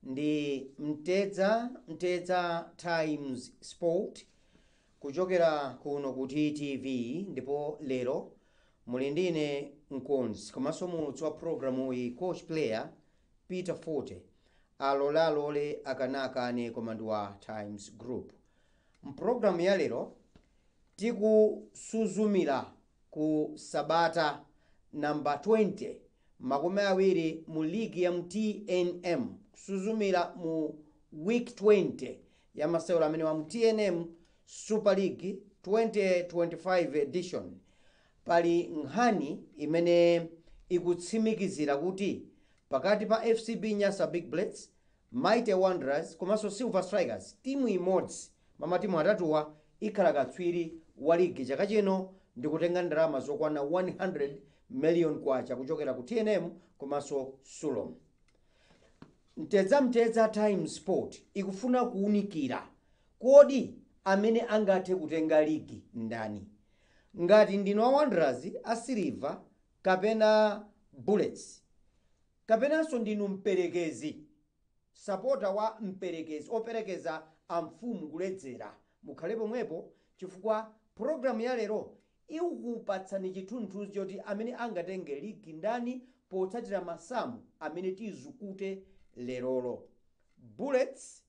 Ndi Mtedza Mtedza Times Sport kuchokera kuno ku TTV, ndipo lero muli ndine mkonzi komanso muulutsi wa programu iyi, coach player Peter Forte, alolalole akanakane koma ndi wa Times Group. Mpulogalamu ya lero tikusuzumira ku sabata namba 20, 20 mu ligi ya mTNM, kusuzumira mu week 20 ya masewero amene wa mTNM Super League 2025 edition. Pali nkhani imene ikutsimikizira kuti pakati pa FCB Nyasa Big Bullets, Mighty Wanderers komanso Silver Strikers, timu imodzi mwa matimu atatuwa ikhala katswiri wa ligi chaka chino ndi kutenga ndalama zokwana 100 million kwacha kuchokera ku TNM komanso Sulom. Mtedza Mtedza Times Sport ikufuna kuwunikira: kodi amene angathe kutenga ligi ndani? Ngati ndinu a Wanderers, a Silver kapena Bullets, kapenanso ndinu mperekezi, sapota wa mperekezi, operekeza amfumu kuledzera, mukhale pomwepo chifukwa programu ya lero ikukupatsani chithunzithunzi choti amene angatenge ligi ndani potsatira masamu amene tizukute lerolo. Bullets,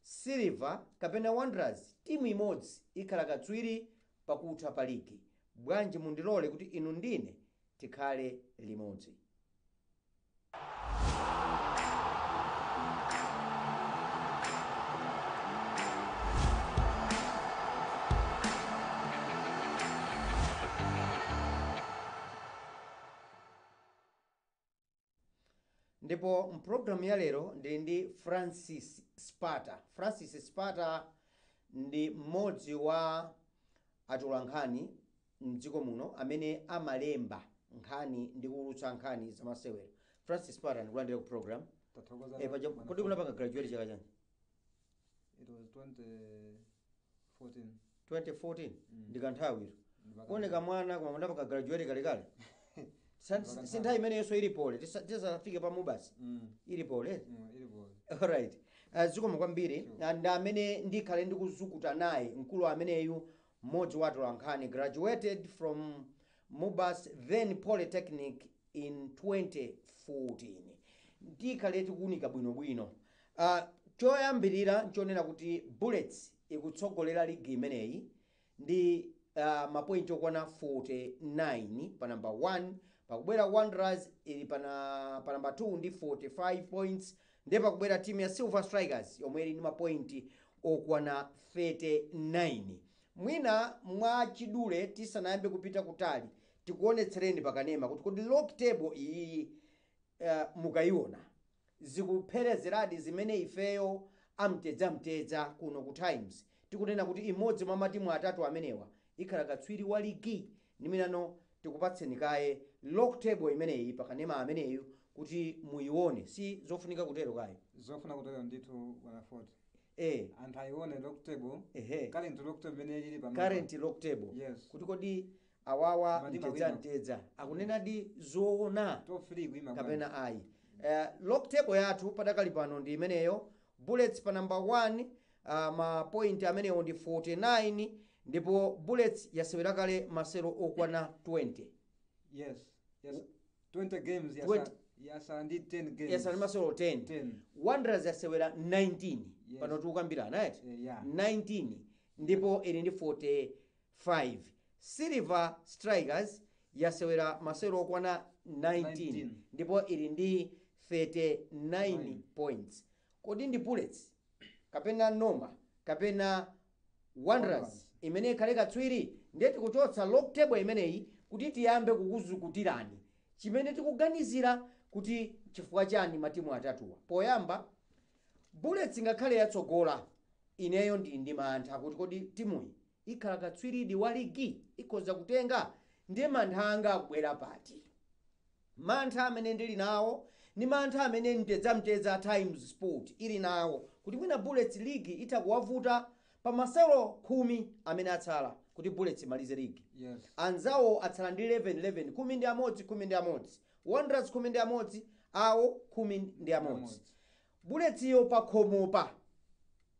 Silver kapena Wanderers, timu imodzi ikhala katswiri pakutha pa ligi. Bwanji mundilole kuti inu ndine tikhale limodzi. Ndipo mpulogalamu ya lero ndili ndi Francis Spata. Francis Spata ndi mmodzi wa atolankhani mdziko muno amene amalemba nkhani ndi kuwulutsa nkhani zamasewero. Francis Spata, ndikulandira ku program. Tathokoza. Paja Bwana. Kodi kunapanga graduate chaka chanji? It was 2014. 2014? Mm. Ndikanthawiro Ndipaka- kuoneka mwana, koma ndapanga graduate kalekale. Ndipaka. Si nthawi imeneyonso ilipole, tisafike pa MUBAS. Ilipole. Ilipole. Alright, zikomo kwambiri. Sure. Ndi amene ndikhale ndikuzukuta naye mkulu ameneyu, mmodzi wa atolankhani, graduated from MUBAS then Polytechnic in 2014. Ndikhale tikuunika bwinobwino. Choyambirira nchonena kuti Bullets ikutsogolera ligi imeneyi ndi mapointi okwana 49 pa number 1. Pakubwera Wanderers, ili pa number 2 ndi 45 points, ndiye pakubwera timu ya Silver Strikers yomwe ili ndi mapointi okwana 39. Mwina mwachidule, tisanayambe kupita kutali, tikuonetsereni pakanema kuti kodi log table iyi mukayiona zikupherezeradi zimene ifeyo amtedzamtedza kuno ku Times tikunena kuti imodzi mwa matimu atatu amenewa ikhala katswiri wa ligi. Niminano tikupatseni kaye log table imeneyi pakanema ameneyu kuti muyione. Si zofunika kutero kaye? Zofuna kutero ndithu, bwana Forte. Anthu ayione log table. Current log table imene ili pano. Current log table. Yes. Kuti kodi awawa Matimu mtedza awiri. mtedza akunenadi zoona Top 3 kuima. kapena ayi? Log table yathu padakali pano ndi imeneyo: Bullets pa number 1, ma point amenewo ndi 49, ndipo Bullets yasewera kale masero okwana 20. Yes, 20 games. 20. Yasa ndi 10 games. Yasala ndi masero 10. 10. Wanderers yasewera 19. Yes. Pano tikukambirana, right? Yeah. 19, ndipo ili ndi 45. Silver Strikers yasewera masero okwana 19, 19. ndipo ili ndi 39 Nine. points. Kodi ndi Bullets kapena Noma kapena Wanderers Wanderers imene ikhale katswiri? Ndiye tikuchotsa log table imeneyi kuti tiyambe kukuzukutirani chimene tikuganizira kuti chifukwa chani matimu atatuwa. Poyamba, Bullets ngakhale yatsogola, ineyo ndili ndi mantha kuti kodi timuyi ikhala katswiridi wa ligi, ikhoza kutenga? Ndiye mantha anga akubwera pati? Mantha amene ndili nawo ni mantha amene Mtedzamtedza Times Sport ili nawo kuti mwina Bullets league itha kuwavuta pa masewero 10 amene atsala kuti Bullets imalize league. Anzawo atsala ndi 11 11, 11, 11. Wanderers 11, awo 11. Bullets yo pakhomopa,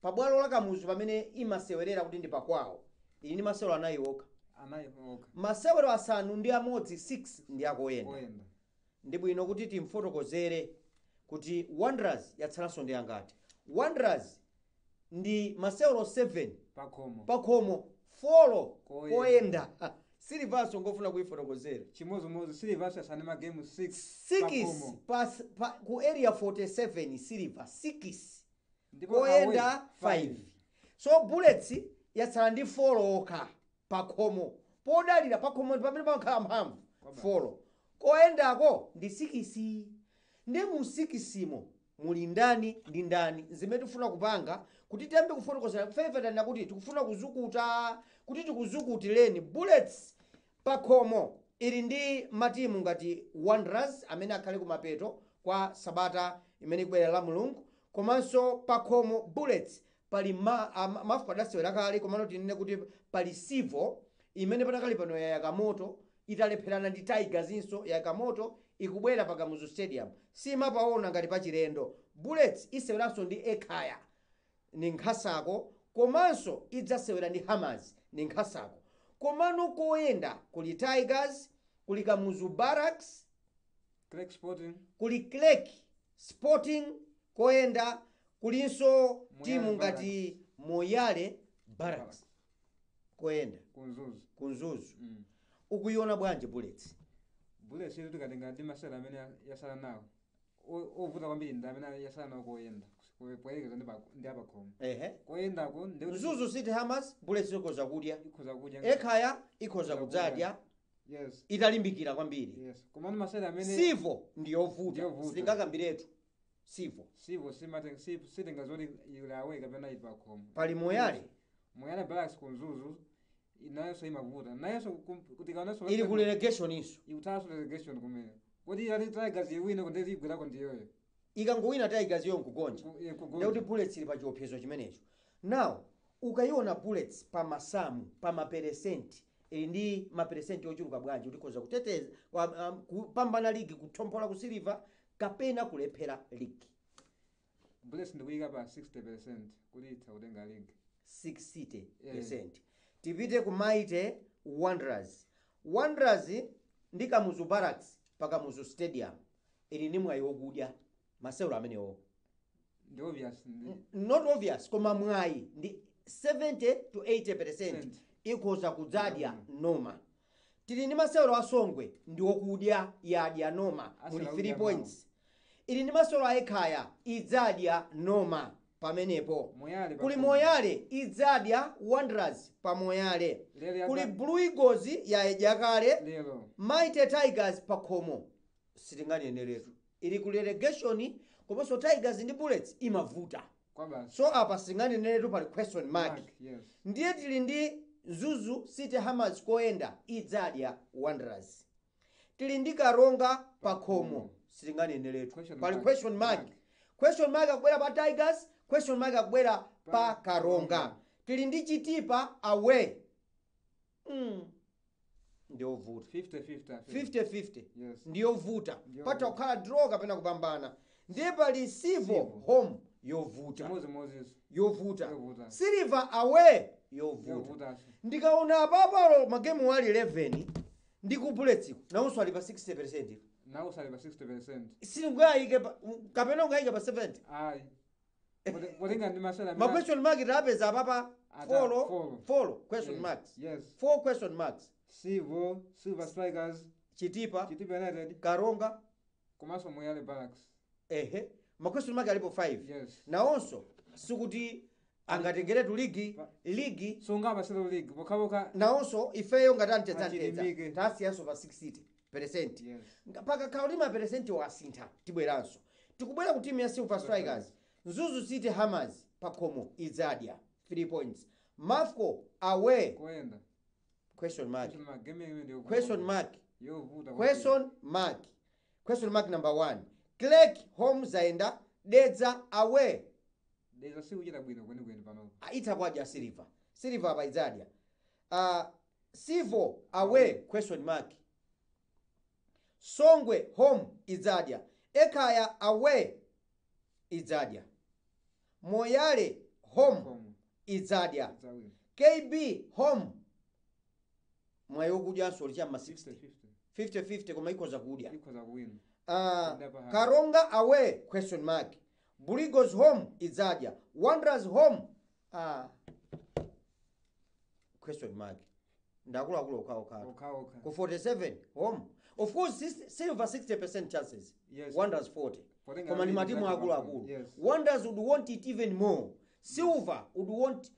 pabwalo la Kamuzu pamene imasewerera kuti ndi pakwawo, ili ndi masewero anayi okha. Anayi okha. Masewero 6 6 ndi akoyenda. Koyenda. Ndi bwino kuti timfotokozere kuti Wanderers yatsalanso ndi angati. Wanderers ndi masewero 7 pakhomo, pakhomo, 4 koyenda. Koyenda. Silverso ngofuna kuifotokozera. Chimozimozi Silverso yasani magemu 6 6 pakhomo. Pa, ku Area 47 Silver 6 ndipo koyenda away 5. So Bullets yatsala ndi 4 okha pakhomo, podalira pakhomo ndi pamene pamakhala mphamvu. Kwaba. 4 koyendako ndi 6. Ndi mu 6 mo muli ndani ndi ndani, zimene tifuna kupanga kuti tiyambe kufotokozera fevetani kuti tikufuna kuzukuta, kuti tikuzukutireni. Bullets pakhomo ili ndi matimu ngati Wanderers amene akhale kumapeto kwa sabata imene ikubwera la Mulungu. Komanso pakhomo Bullets pali Mafco adasewera kale, komano tinene kuti pali Civo imene patakali pano yayaka moto, italepherana ndi Tigers inso yayaka moto, ikubwera pa Kamuzu Stadium, simapaona ngati pachilendo. Bullets iseweranso ndi Ekhaya ni nkhasako, komanso idzasewera ndi Hammers ni nkhasako. Komano koyenda kuli Tigers, kuli Kamuzu Barracks, Craig Sporting, kuli Clerk Sporting koyenda, kulinso timu Moyale. ngati Moyale Barracks koyenda. Kunzuzu. Kunzuzu. Ukuiona bwanji Bullets? Bullets yetu tikatenga ndi masewera amene yasala nawo, ovuta kwambiri ndi amene yasala nawo koyenda poyerekeza ndi apakhomo. Koyendako ndi kuti Mzuzu City Hammers, Bullets ikhoza kudya. Ikhoza kudya. Ekhaya ikhoza kudzadya italimbikira kwambiri. Yes, komano masewera amene Civo ndiyovuta. Ndiyovuta. Sitingakambiretu Civo. Civo sitenga zoti ili away kapena ili pakhomo. Pali Moyale. Moyale Barracks kunzuzu inayonso imavuta nayonso tikaonanso Ili ku relegation inso. Ikuthalanso relegation kumene kuti ilati Tigers iwine kuti igwerako ndiyoyo. Ikangowina Tigers yo nkugonja, Kugonja. ndekuti Bullets ili pa chiopsezo chimenecho. Now ukayiona Bullets pa masamu, pa maperesenti, ili ndi maperesenti ochuluka bwanji kuti ikhoza kuteteza kupambana ligi, kuthompola ku Silver kapena kulephera ligi? Bullets ndikuyika pa 60% kuti itha kutenga league. 60%. Tipite ku Mighty Wanderers. Wanderers ndi Kamuzu Barracks pa Kamuzu Stadium, ili ndi mwayi wokudya masewero amenewo. Ndi obvious ndi Not obvious, koma mwayi ndi 70 to 80% Percent. ikhoza kudzadya noma. Tili ndi masewero asongwe, ndi okudya, yadya noma, muli Asala 3 kudya. points. Ili ndi masewero a Ekhaya, idzadya noma pamenepo. Moyale Kuli pakhomo. Moyale, idzadya Wanderers pa Moyale. Lero. Kuli Blue Eagles, yayedya kale. Lero. Mighty Tigers pakhomo sitinganeneretu, ili ku relegation, komanso Tigers ndi Bullets imavuta. Kwabasi. So apa sitinganeneretu, pali question mark. Mark, yes. Ndiye tili ndi Mzuzu City Hammers koyenda, idzadya Wanderers. Tili ndi Karonga pakhomo, sitinganeneretu, Question pali mark. question mark. Mark. Question mark akubwera pa Tigers, question mark akubwera pa Pa Karonga. Karonga. Tili ndi Chitipa away, ndiyovuta. 50-50, I think. 50-50. Yes. Ndiyovuta. Ndiyovuta. Patha kukhala draw kapena kupambana. Ndiye pali Civo Civo. home, yovuta. Chimodzimodzinso. Yovuta. Yovuta. Silver away, yovuta. Yovutanso. Ndikaona apapalo magemu ali 11 ndi ku Bullets nawonso ali pa 60%. Nawo sali pa 60%. Singayike kapena ungayike pa 70? Ayi, potenga ndi masewera Ma question mark tapeza apapa 4. Four. 4 question marks. 4 question marks. Civo, Silver Strikers, Chitipa, Chitipa United, Karonga, komanso Moyale Barracks. Ehe, ma question mark alipo 5. Nawonso sikuti angatengeretu ligi. Ligi Sungapasero league pokhapokha nawonso ifeyo ngati amtedzamtedza Achilimike. tasiyanso pa 60%. Pakakhala kuti maperesenti wasintha, tibweranso. Tikubwera ku timu ya Silver Strikers. Mzuzu City Hammers pakhomo idzadya, 3 points. Mafco away, koyenda, question mark. Question mark, game imene ndiyovuta. Question mark. Yovuta. Question mark, question mark number 1. Clerk home zaenda. Dedza away. Dedza sikuchita bwino kwenikweni panopo. Itha kwadya Silver. Silver apa idzadya. Civo away, question mark. Songwe home idzadya. Ekhaya away. Idzadya. Moyale home Home. idzadya. Idzawina. KB home, mwayi wokudyanso uli cham'ma 60. 50 50-50, koma ikhoza kudya. Ikhoza kuwina. Ndapa hapa. Karonga away, question mark. Blue Eagles home idzadya. Wanderers home, question mark. Ndakuluakulu okhaokha. Okhaokha. Ku 47 home, of course Silver 60% chances, Wanderers 40. Potenga Koma ndi ambiri matimu zake akuluakulu. Wanderers would want it even more, Silver would want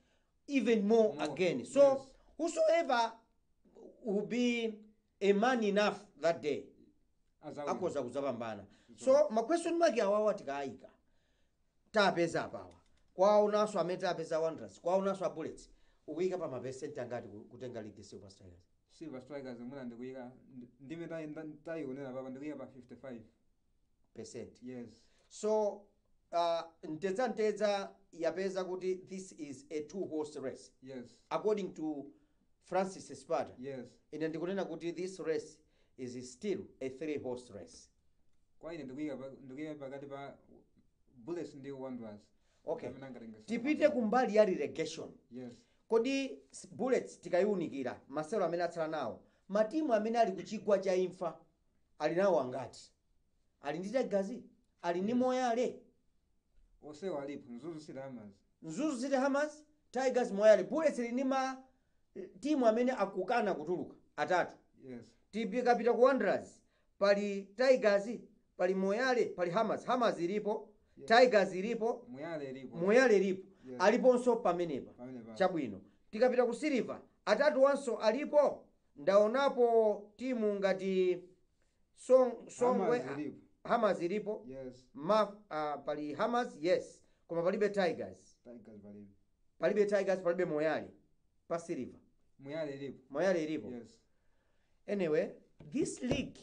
even more, More, again. So whosoever will be a man enough that day Azawina. akhoza kudzapambana. So ma question mark awawa tikayika, tapeza apawa, kwaonanso amene tapeza Wanderers, kwaonanso a Bullets, ukuyika pa mapesenti angati kutenga league Silver Strikers? Silver Strikers mwina ndikuyika, ndime tayionera papa, ndikuyika pa 55 percent. Yes. So Mtedza Mtedza yapeza kuti this is a two horse race. According to Francis Sparta, ine ndikunena kuti this race is still a three horse race. Kwa ine ndikuyika pakati pa Bullets ndi Wanderers. Okay. Amene angatenga Silver. Tipite kumbali ya relegation. Kodi Bullets tikayiwunikira masewero amene atsala nawo, matimu amene ali kuchigwa cha imfa ali nawo angati? Ali ndi Tigers, ali ndi Moyale. Onsewo alipo: Mzuzu City Hammers. Mzuzu City Hammers, Tigers, Moyale. Bullets ili ndi ma timu amene akukana kutuluka atatu. Tikapita ku Wanderers, pali Tigers, pali Moyale, pali Hammers. Hammers ilipo, Tigers ilipo. Moyale ilipo. Moyale ilipo. Aliponso pamenepa. Pamenepa. Chabwino, tikapita ku Silver, atatu wanso alipo. Ndaonapo timu ngati Songwe. Hammers ilipo. Hammers ilipo. Pali Hammers, yes, koma palibe Tigers. Tigers palibe. Palibe Tigers, palibe Moyale pa Silver. Moyale ilipo. Moyale ilipo. Anyway, this league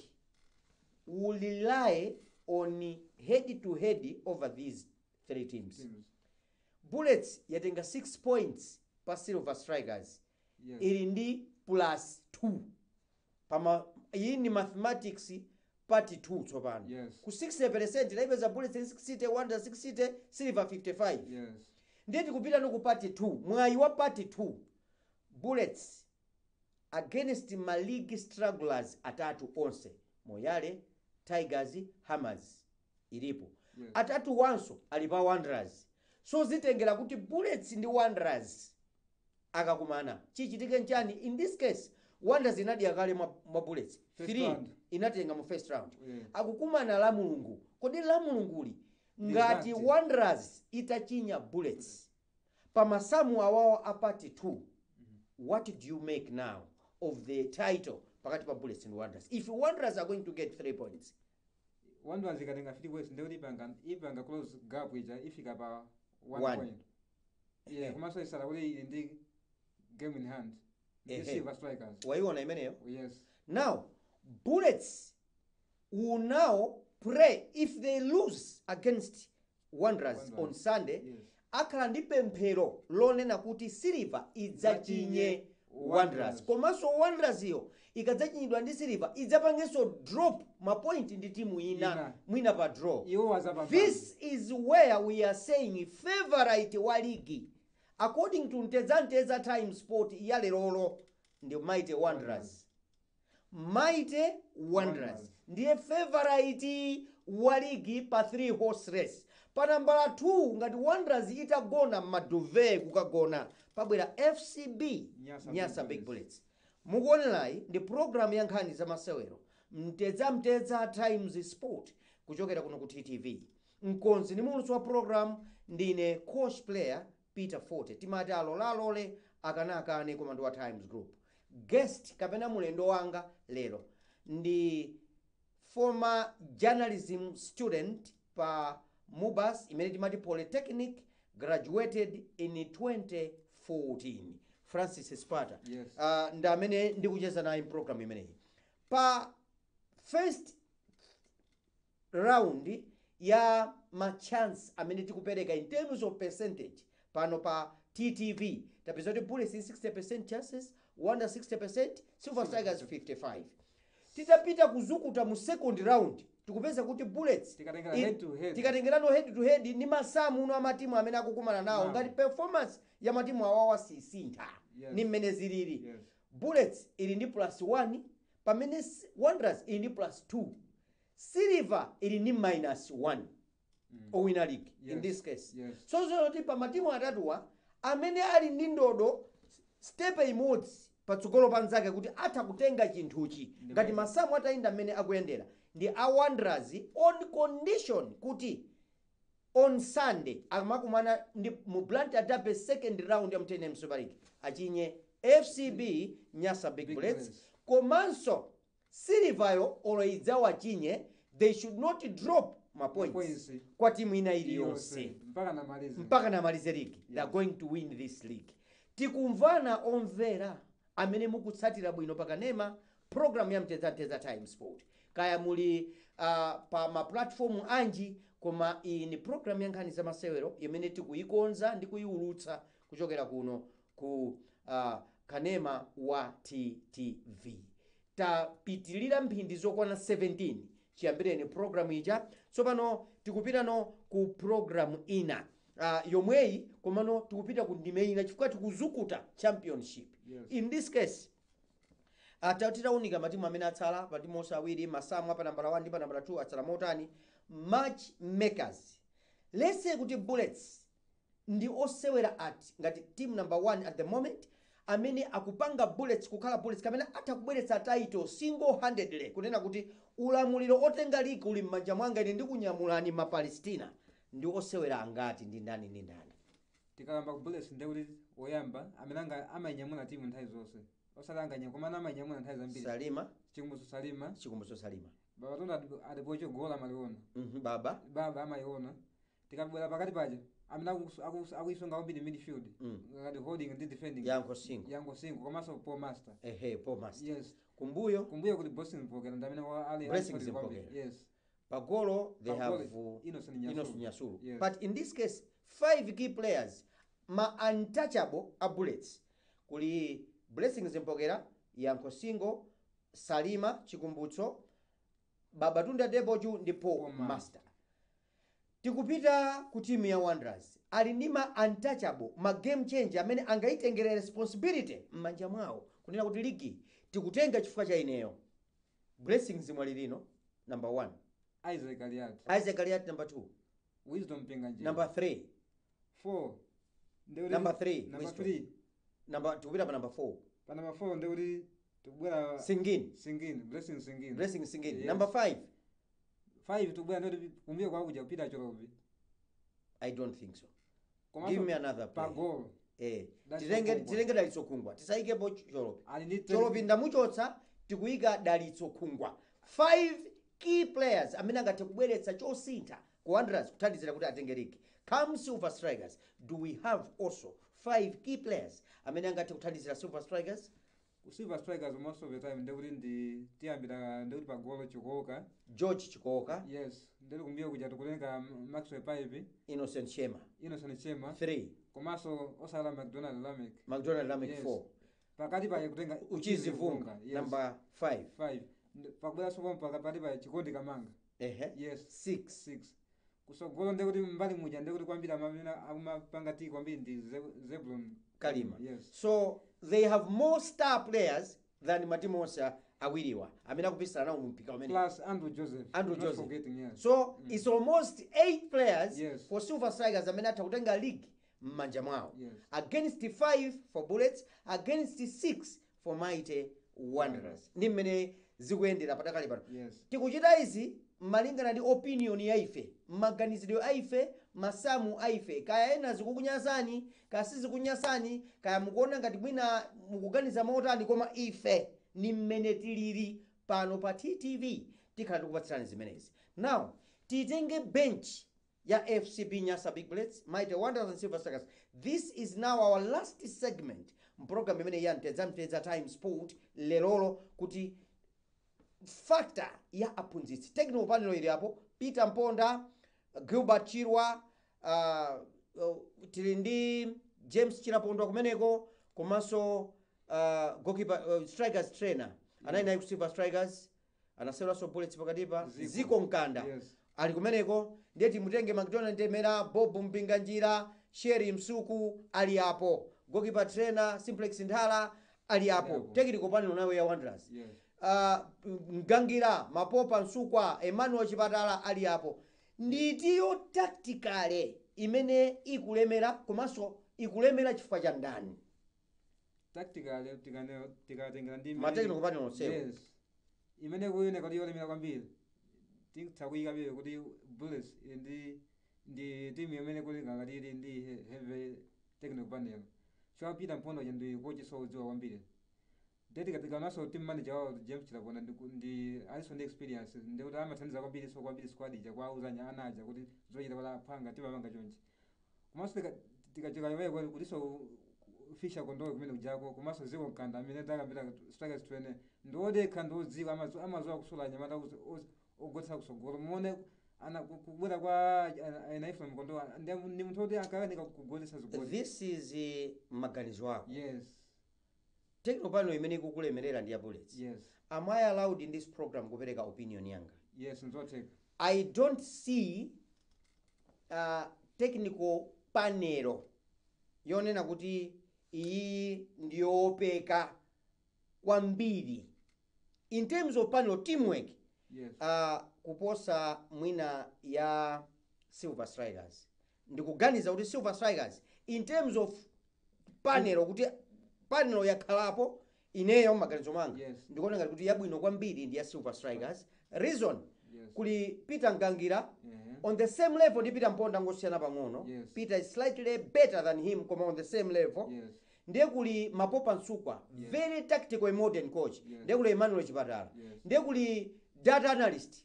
will rely on head to head over these three teams. Teams. Bullets yatenga 6 points pa Silver Strikers. Ili ndi plus 2 pama. Iyi ni mathematics part 2 tsopano. Ku 60% laipeza Bullets 60, Wanderers 60, Silver 55. Ndiye tikupita no ku part 2, mwayi wa part 2. Bullets against ma league strugglers atatu onse, Moyale, Tigers, Hammers ilipo. Atatu wanso ali pa Wanderers. So zitengera kuti Bullets ndi Wanderers akakumana chichitike nchani. In this case, Wanderers inadya kale mwa Bullets. First 3 round. Inatenga mu first round. Akukumana la Mulungu. Kodi la Mulunguli ngati Wanderers itachinya Bullets pamasamu awawo a part 2, what do you make now of the title pakati pa Bullets and Wanderers if Wanderers are going to get 3 points? Wanderers ikatenga 3 points, ndekuti ipanga close gap ija, ifika pa 1 One. point. Yeah, komanso isala kuti ili ndi game in hand ndi Silver Strikers. Waiona imeneyo? Yes. Now Bullets will now pray. If they lose against Wanderers Wanderers. on Sunday, akhala ndi pemphero lonena kuti Silver idzachinye Idzachinye Wanderers. Wanderers. Komanso Wanderers iyo ikadzachinyidwa ndi Silver, idzapangenso drop mapoint ndi timu ina, Ina. mwina pa draw. Iwo wazapambana. This is where we are saying favorite wa ligi according to Mtedzamtedza Times Sport ya lerolo ndi Mighty Wanderers. Mighty Wanderers Wanderers. ndiye favorite wa ligi pa 3 horse race. Pa nambala 2, ngati Wanderers itagona m'maduve kukagona, pabwera FCB Nyasa. Nyasa Big Big Bullets. Mukuonerayi ndi programu ya nkhani za masewero, Mtedzamtedza Times Sport, kuchokera kuno ku TTV. Mkonzi ndi muulutsi wa program ndine coach player Peter Forte. Timati alolalole, akanakane, koma ndi wa Times Group. Guest kapena mulendo wanga lero ndi former journalism student pa MUBAS, imene timati Polytechnic, graduated in 2014, Francis Sparta. Yes. Ndi amene ndikucheza naye program imeneyi. Pa first round ya ma chance amene tikupereka in terms of percentage pano pa TTV, tapeza kuti Bullets 60% chances, Wanderers 60%, Silver Strikers 55. Titapita kuzukuta mu second round, Tikupeza kuti Bullets Tikatengera head to head. Tikatengerano head to head ndi masamu uno amatimu amene akukumana nawo, Nawo. ngati performance ya matimu awawa sisintha ni mmene zilili, Bullets ili ndi plus 1, pamene Wanderers ili ndi plus 2, Silver ili ndi minus 1 owina league in this case. So zoti pa matimu atatuwa, amene ali ndi ndodo step imodzi patsogolo pa nzake kuti atha kutenga chinthuchi ngati masamu atayenda mmene akuyendera, ndi a Wanderers, on condition kuti on Sunday amakumana ndi mu Blantyre Derby, second round ya MTN Super League, achinye FCB Nyasa Big Big Bullets. Bullets. Komanso Silveryo olo idzawachinye, they should not drop ma points points kwa timu ina iliyonse mpaka namalize. Mpaka namalize league. They are going to win this league. Tikumvana, omvera amene mukutsatira bwino pakanema program ya Mtedzamtedza Time Sport, kaya muli pa maplatform anji, koma iyi ni program ya nkhani za masewero imene tikuyikonza ndi kuyiulutsa kuchokera kuno ku kanema wa TTV. Tapitilira mphindi zokwana 17 chiyambireni program ija. Tsopano tikupitano ku program ina yomweyi, komano tikupita ku ndime ina chifukwa tikuzukuta championship. In this case, titaunika matimu amene atsala, matimu onse awiri, masamu apa nambala 1 ndi pa nambala 2 atsala motani, match makers, let's say kuti Bullets ndi osewera ati ngati team number 1 at the moment amene akupanga Bullets kukhala Bullets, kamene atha kubweretsa title single handedly, kunena kuti ulamuliro otenga league uli m'manja mwanga, ine ndikunyamulani Mapalestina, ndi osewera angati, ndi ndani ndi ndani? Tikayamba ku Bullets, ndekuti woyamba amene anga amayinyamula timu nthawi zonse, osati anganya, komana amayinyamula nthawi zambiri, Salima. Chikumbutso Salima. Chikumbutso Salima. Babatonda alipocho gola amaliona. Baba. Baba amayiona. Tikabwera pakati paja, amene akuisunga kwambiri midfield ngati holding ndi defending, Yankho Singo. Yankho Singo komanso Paul Master. Ehe, Paul Master. Yes. Kumbuyo? Kumbuyo kuti Blessing Mpokera ndi amene ali Blessing ali kwambiri. Mpokera. Yes. Pagolo they Pagolo, have Innocent Nyasulu. Innocent Nyasulu. Yes. But in this case, five key players, ma untouchable a Bullets, kuli Blessings Mpokera, Yankho Singo, Salima, Chikumbutso, Babatunda Deboju ndi Paul Paul Master. Master. Tikupita ku timu ya Wanderers, ali ndi ma untouchable, ma game changer amene angayitengere responsibility m'manja mwawo kunena kuti ligi tikutenga chifukwa cha ineyo. Blessings Mwalilino number 1. Isaac Aliati. Isaac Aliati number 2. Wisdom Mpinganjira. Number 3. 4. Ndekuti Number 3. Number Wisdom. 3. Number, tikupita pa number 4. Pa number 4 ndekuti tikubwera Singini. Singini, Blessing Singini. Blessing Singini. Yes. Number 5. 5 tikubwera ndekuti kumbuyo kwakuja kupita Cholopi. I don't think so. Komanso Give me another player. Pagolo Dalitso Titenge Khungwa. titenge Dalitso Khungwa, tisayikepo Cholopi. Ali ndi Cholopi ndamuchotsa, tikuyika Dalitso Khungwa. Five key players amene angathe kubweretsa chosintha ku Wanderers kuthandizira kuti atenge league. Come Silver Strikers, do we have also five key players amene angathe kuthandizira Silver Strikers? Ku Silver Strikers, most of the time ndekuti ndi tiyambira ndekuti pagolo Chikoka. George Chikoka. Yes, ndekuti kumbuyo kuja tikutenga Maxwell Pipe. Innocent Shema. Innocent Chema. 3. Komanso osala McDonald Lamek. McDonald Lamek. Yes. 4. Pakati paye kutenga Uchizi Vunga. Yes. Number 5. 5. Pakubweranso pomwe pakati paye Chikondi Kamanga. Yes. 6. 6. Kusogolo ndekuti mbali muja ndekuti kwambiri amene amapanga tiki kwambiri ndi Zebulon Kalima. Yes. So they have more star players than matimu onse awiriwa amene akupikisana nawo mumpika umene. Plus Andrew Joseph. Andrew Not Joseph. forgetting, yes. So it's almost eight players for Silver Strikers amene atha kutenga league m'manja mwawo, against 5 for Bullets, against 6 for Mighty Wanderers. Ndi mmene zikuyendera patakali pano. Tikuchita izi malingana ndi opinion ya ife, maganizidwe a ife, masamu a ife. Kaya ena zikukunyasani, kaya sizikunyasani, kaya mukuona ngati mwina mukuganiza motani, koma ife ni mmene tilili pano pa TTV, tikhala tikupatsirani zimenezi. Now titenge bench ya FCB Nyasa Big Bullets, Mighty Wanderers and Silver Strikers. This is now our last segment mprogram imene ya Mtedza Mtedza Time Sport lelolo, kuti factor ya aphunzitsi, technical panel ili apo, Peter Mponda, Gilbert Chirwa, tili ndi James Chilapondwa kumeneko, komanso goalkeeper, strikers trainer anali naye ku Silver Strikers. Anaseweranso Bullets pakatipa. Ziko. Ziko Mkanda. Ali kumeneko. Ndiye timutenge McDonald Ntemera, Bob Mpinganjira, Sheri Msuku ali apo, goalkeeper trainer Simplex Nthala ali apo. Ali apo. Technical panel nayo ya Wanderers, Mgangira, Mapopa Msukwa, Emmanuel Chipatala ali apo. Nditiyo tactically imene ikulemera, komanso ikulemera chifukwa cha ndani? Tactically, tikatengera ndi Ma technical panel onsewo. Yes, imene kuoneka kuti yolemera kwambiri, titha kuyika bebe kuti Bullets ili ndi timu imene kuti ngakati ili ndi heavy technical panel. Chwa Peter Mponda uja ndi coach sodziwa kwambiri. Ndiye tikanaso team manager wawo James Chilapona ndi alinso ndi experience, ndikuti amathandiza kwambiri, so kwambiri squad ija kwauzanya ana aja kuti zochita kuti aphanga timapanga chonchi. Komanso tikachoka iweyo kutinso Fisher Kondowe kumene kujako, komanso Ziko Mkanda amene takambira strikers trainer, ndiwodekha, ndiwodziwa, amadziwa kusula anyamata ogotsa kusogolo. Muone ana kubwera kwa ana Ephraim Kondowe, ndi munthu woti ankakanika kugolesa zigoli. This is maganizo ako. Yes. Technical panel imene ikukulemerera ndi ya Bullets. Yes. Am I allowed in this program kupereka opinion yanga? Yes, nzotheka. I don't see technical panel yonena kuti iyi ndiyopeka kwambiri in terms of panel teamwork kuposa mwina ya Silver Strikers. Ndikuganiza kuti Silver Strikers in terms of panel, kuti panel yakhalapo, ineyo maganizo mwanga ndikuona ngati kuti yabwino kwambiri ndi ya Silver Strikers. Reason, kuli Peter Ngangira on the same level ndi Peter Mponda, ngosiyana pang'ono. Peter is slightly better than him, koma on the same level. Ndiye kuli Mapopa Msukwa, very tactical and modern coach. Ndiye kuli Emmanuel Chipatala. Ndiye kuli data analyst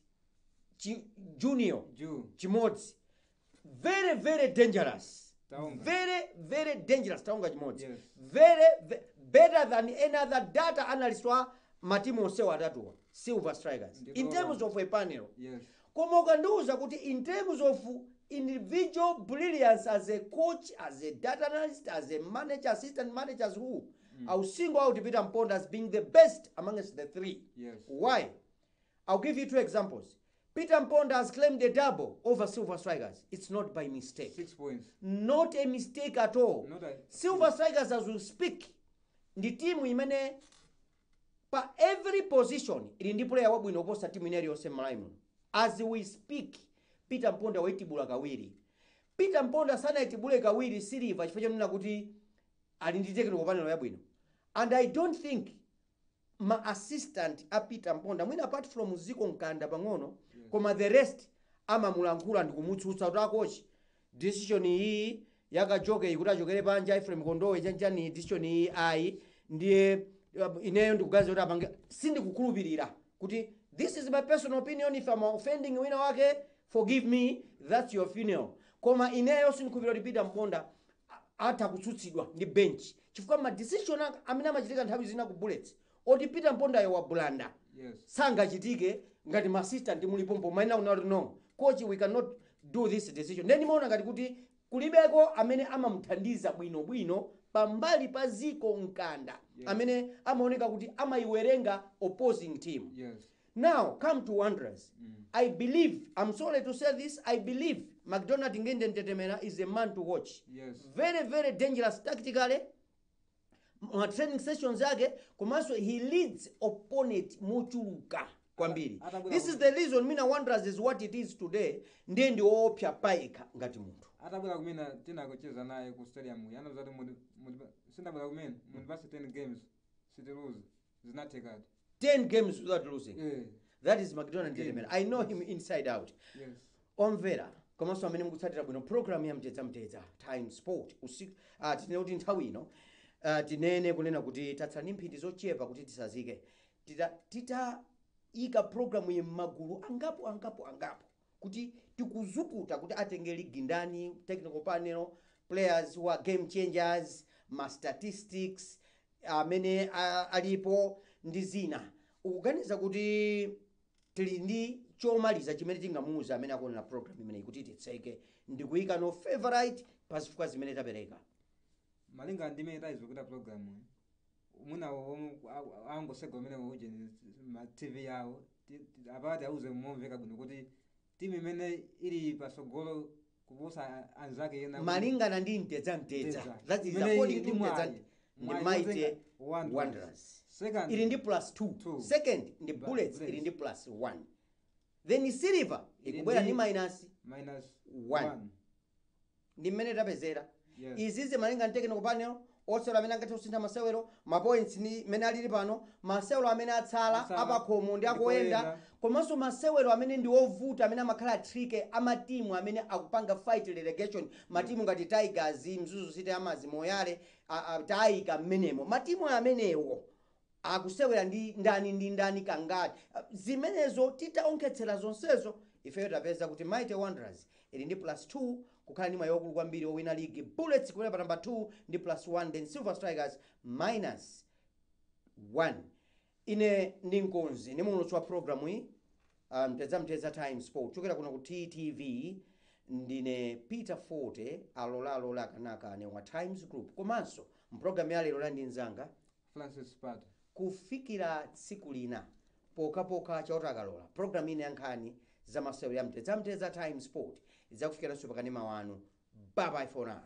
Junior Ju Chimodzi, very very dangerous. Taonga. Very very dangerous, Taonga Chimodzi. Very better than any other data analyst wa matimu onsewa atatuwa, Silver Strikers, in terms of a panel. Koma ukandiuza kuti in terms of individual brilliance as a coach, as a data analyst, as a manager, assistant managers, who I'll single out Peter Mponda as being the best amongst the three. Why? I'll give you two examples. Peter Mponda has claimed a double over Silver Strikers. It's not by mistake. 6 points. Not a mistake at all. Not a, Silver Strikers, as we speak, ndi timu imene pa every position ili ndi player wabwino kuposa timu ina iliyonse m'Malawi muno as we speak. Peter Mponda waitibula kawiri. Peter Mponda sanayitibule kawiri Silver chifukwa chonena kuti ali ndi technical panel yabwino, and I don't think ma assistant a Peter Mponda, mwina apart from Ziko Mkanda pang'ono, koma the rest amamulankhula ndi kumutsutsa kuti, "Akochi, decision iyi yakajoke iyi kuti achokere panja Ephraim Kondowe chanchani, decision iyi ayi." Ndiye ineyo ndikuganiza kuti apange, sindikukhulupirira kuti, this is my personal opinion, if I'm offending wina wake, forgive me, that's your funeral, koma ineyo sindikukhulupirira kuti Peter Mponda atha kutsutsidwa ndi bench, chifukwa ma decision amene amachitika nthawi zina ku Bullets oti Peter Mpondayo wabulanda sangachitike ngati ma assistant mulipompo maina unati, "No coach, we cannot do this decision." Then ndimaona ngati kuti kulibeko amene amamuthandiza bwinobwino pambali pa Ziko Mkanda amene amaoneka kuti amayiwerenga opposing team. Now come to Wanderers. I believe, I'm sorry to say this, I believe McDonald Ngende Ntetemera is a man to watch. Very very dangerous tactically, ma training sessions ake, komanso he leads opponent mochuluka kwambiri. This is the reason mina Wanderers is what it is today. Ndiye ndi woopsa payekha ngati munthu. Atabwera kumene tinakucheza naye ku stadium, anauza kuti sindabwera kumene mundipase 10 games sitiluza, zinathekadi. 10 games without losing. That is McDonald Game. Ntetemera. I know him inside out. Omvera komanso amene mukutsatira bwino program ya Mtedza Mtedza Time Sport usiku, tinene kuti nthawi ino, tinene kunena kuti tatsala ndi mphindi zochepa kuti tisazike. Titayika program iyi m'magulu angapo angapo angapo kuti tikuzukuta kuti atenge ligi ndani, technical panel, players who are game changers, ma statistics amene alipo ndi zina. Ukuganiza kuti tili ndi chomaliza chimene tingamuuza amene akuonera program imeneyi kuti titseke ndikuyika no favorite pa zifukwa zimene tapereka? Malinga ndi imene tayizukuta program, mwina omwe angosegwa umene uje ma TV yawo. Apati auze momveka bwino kuti timu imene ili pasogolo kuposa anzake ena Malingana ndi mtedza mtedza, Mtedza. that is Imene according ili to ndi mtedza, mwayi. ndi Mwayi Mighty wotenga Wanderers. Wanderers Second ili ndi plus 2. Two. Second ndi Bullets, Bullets. ili ndi plus 1. Then Silver Ili ikubwera ndi ndi minus minus 1. 1. Ndi mmene tapezera Yes. izizi malinga ndi technical panel, osewera amene angathe kusintha masewero, mapoints ni mmene alili pano, masewero amene atsala Atsala, apakhomo ndi akuyenda, ndi koyenda. Komanso masewero amene ndi ovuta, amene amakhala tricky, amatimu amene akupanga fight relegation, matimu ngati Tigers, Mzuzu City, Amazi, Moyale, tayika mmenemo matimu amenewo akusewera ndi ndani ndi ndani, kangati. Zimenezo titaonkhetsera zonsezo, ifeyo tapeza kuti Mighty Wanderers ili ndi plus 2, kukhala ndi mwayi wakulu kwambiri wowina league. Bullets kubwera pa number 2 ndi plus 1, then Silver Strikers minus 1. Ine ndi mkonzi ndi muulutsi wa programu iyi, Mtedza Mtedza Time Sport, kuchokera kuno ku TTV, ndine Peter Forte, alolalola akanaka ane wa Times Group, komanso mpulogalamu ya lero la ndi mnzanga Francis Pat. Kufikira tsiku lina pokhapokha Chauta akalola, programu ine ya nkhani za masewero ya Mtedza Mtedza Time Sport idzakufikiranso pakanema wanu. Bye bye for now.